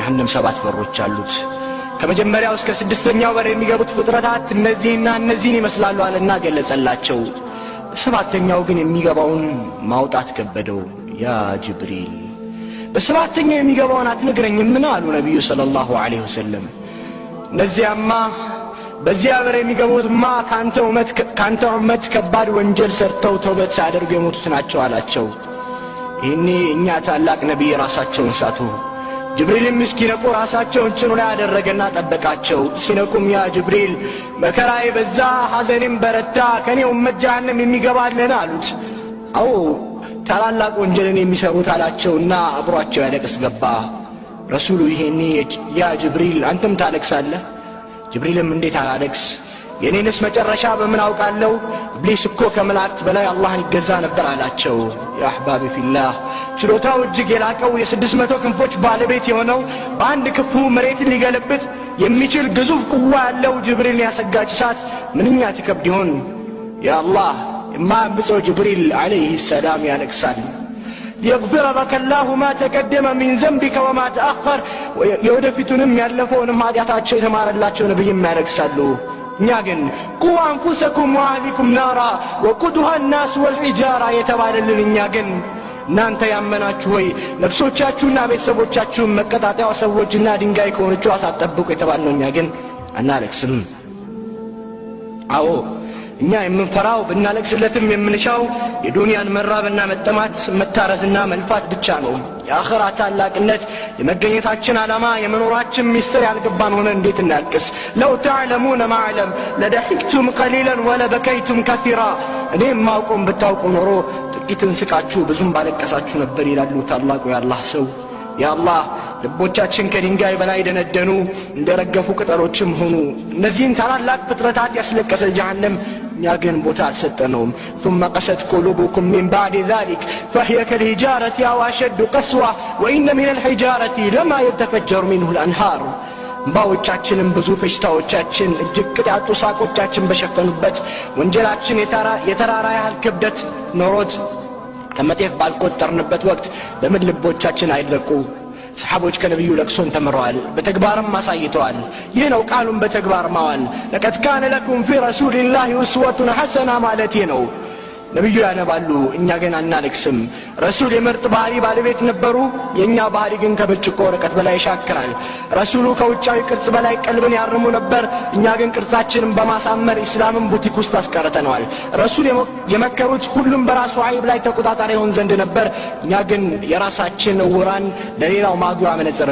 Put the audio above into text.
ጀሀነም ሰባት በሮች አሉት። ከመጀመሪያው እስከ ስድስተኛው በር የሚገቡት ፍጥረታት እነዚህና እነዚህን ይመስላሉ አለና ገለጸላቸው። በሰባተኛው ግን የሚገባውን ማውጣት ከበደው። ያ ጅብሪል፣ በሰባተኛው የሚገባውን አትነግረኝምን? አሉ ነቢዩ ሰለላሁ ዐለይሂ ወሰለም። እነዚያማ፣ በዚያ በር የሚገቡትማ ካንተ ኡመት ከባድ ወንጀል ሰርተው ተውበት ሳያደርጉ የሞቱት ናቸው አላቸው። ይህኔ እኛ ታላቅ ነቢይ ራሳቸውን ሳቱ። ጅብሪልም እስኪነቁ ራሳቸውን ጭኑ ላይ አደረገና ጠበቃቸው። ሲነቁም ያ ጅብሪል፣ መከራ የበዛ፣ ሐዘኔም በረታ፣ ከኔ ኡመት ጀሃነም የሚገባ አለን? አሉት። አዎ፣ ታላላቅ ወንጀልን የሚሰሩት አላቸውና አብሯቸው ያለቅስ ገባ። ረሱሉ ይሄኔ ያ ጅብሪል፣ አንተም ታለቅሳለህ? ጅብሪልም እንዴት አላለቅስ? የኔንስ መጨረሻ በምን አውቃለሁ? ኢብሊስ እኮ ከመላእክት በላይ አላህን ይገዛ ነበር አላቸው። ያ አሕባቢ ፊላህ፣ ችሎታው እጅግ የላቀው፣ የ600 ክንፎች ባለቤት የሆነው፣ በአንድ ክንፉ መሬትን ሊገለብጥ የሚችል ግዙፍ ቁዋ ያለው ጅብሪልን ያሰጋች እሳት ምንኛ ትከብድ ይሆን? ያ አላህ፣ የማያምፀው ጅብሪል ዓለይሂ ሰላም ያለቅሳል። ليغفر لك الله ما تقدم من ذنبك وما تأخر፣ የወደፊቱንም ያለፈውንም ኃጢአታቸው የተማረላቸው ነብይም ያለቅሳሉ። እኛ ግን قوا أنفسكم وأهليكم نارا وقودها الناس والحجارة የተባለልን እኛ ግን እናንተ ያመናችሁ ሆይ፣ ነፍሶቻችሁና ቤተሰቦቻችሁን መቀጣጠያው ሰዎችና ድንጋይ ከሆነችው እሳት ጠብቁ የተባልነው እኛ ግን አናለቅስም። አዎ፣ እኛ የምንፈራው፣ ብናለቅስለትም የምንሻው የዱንያን መራብና መጠማት፣ መታረዝና መልፋት ብቻ ነው። የአኸራ ታላቅነት፣ የመገኘታችን ዓላማ፣ የመኖራችን ሚስጥር ያልገባን ሆነ እንዴት እናልቅስ? لو تعلمون ما أعلم لضحكتم قليلا ولبكيتم كثيرا። እኔ የማውቀውን ብታውቁ ኖሮ ጥቂትን ስቃችሁ ብዙም ባለቀሳችሁ ነበር ይላሉ ታላቁ የአላህ ሰው። ያ አላህ፣ ልቦቻችን ከድንጋይ በላይ ደነደኑ፣ እንደ ረገፉ ቅጠሎችም ሆኑ። እነዚህን ታላላቅ ፍጥረታት ያስለቀሰ ጀሃነም እኛ ግን ቦታ አልሰጠነውም። ثم قست قلوبكم من بعد ذلك فهي كالحجارة أو أشد قسوة وإن من الحجارة لما يتفجر منه الأنهار። እምባዎቻችንም ብዙ፣ ፌሽታዎቻችን እጅግ ቅጥ ያጡ ሳቆቻችን በሸፈኑበት፣ ወንጀላችን የተራራ ያህል ክብደት ኖሮት ከመጤፍ ባልቆጠርንበት ወቅት ለምን ልቦቻችን አይድረቁ? ሰሓቦች ከነቢዩ ለቅሶን ተምረዋል፣ በተግባርም አሳይተዋል። ይህ ነው ቃሉን በተግባር ማዋል። لقد كان لكم في رسول الله أسوة حسنة ማለት ነው። ነቢዩ ያነባሉ፣ እኛ ግን አናለቅስም። ረሱል የምርጥ ባህሪ ባለቤት ነበሩ። የእኛ ባህሪ ግን ከብርጭቆ ወረቀት በላይ ይሻክራል። ረሱሉ ከውጫዊ ቅርጽ በላይ ቀልብን ያርሙ ነበር። እኛ ግን ቅርጻችንን በማሳመር ኢስላምን ቡቲክ ውስጥ አስቀርተነዋል። ረሱል የመከሩት ሁሉም በራሱ አይብ ላይ ተቆጣጣሪ ይሆን ዘንድ ነበር። እኛ ግን የራሳችን እውራን ለሌላው ማጉያ መነጽር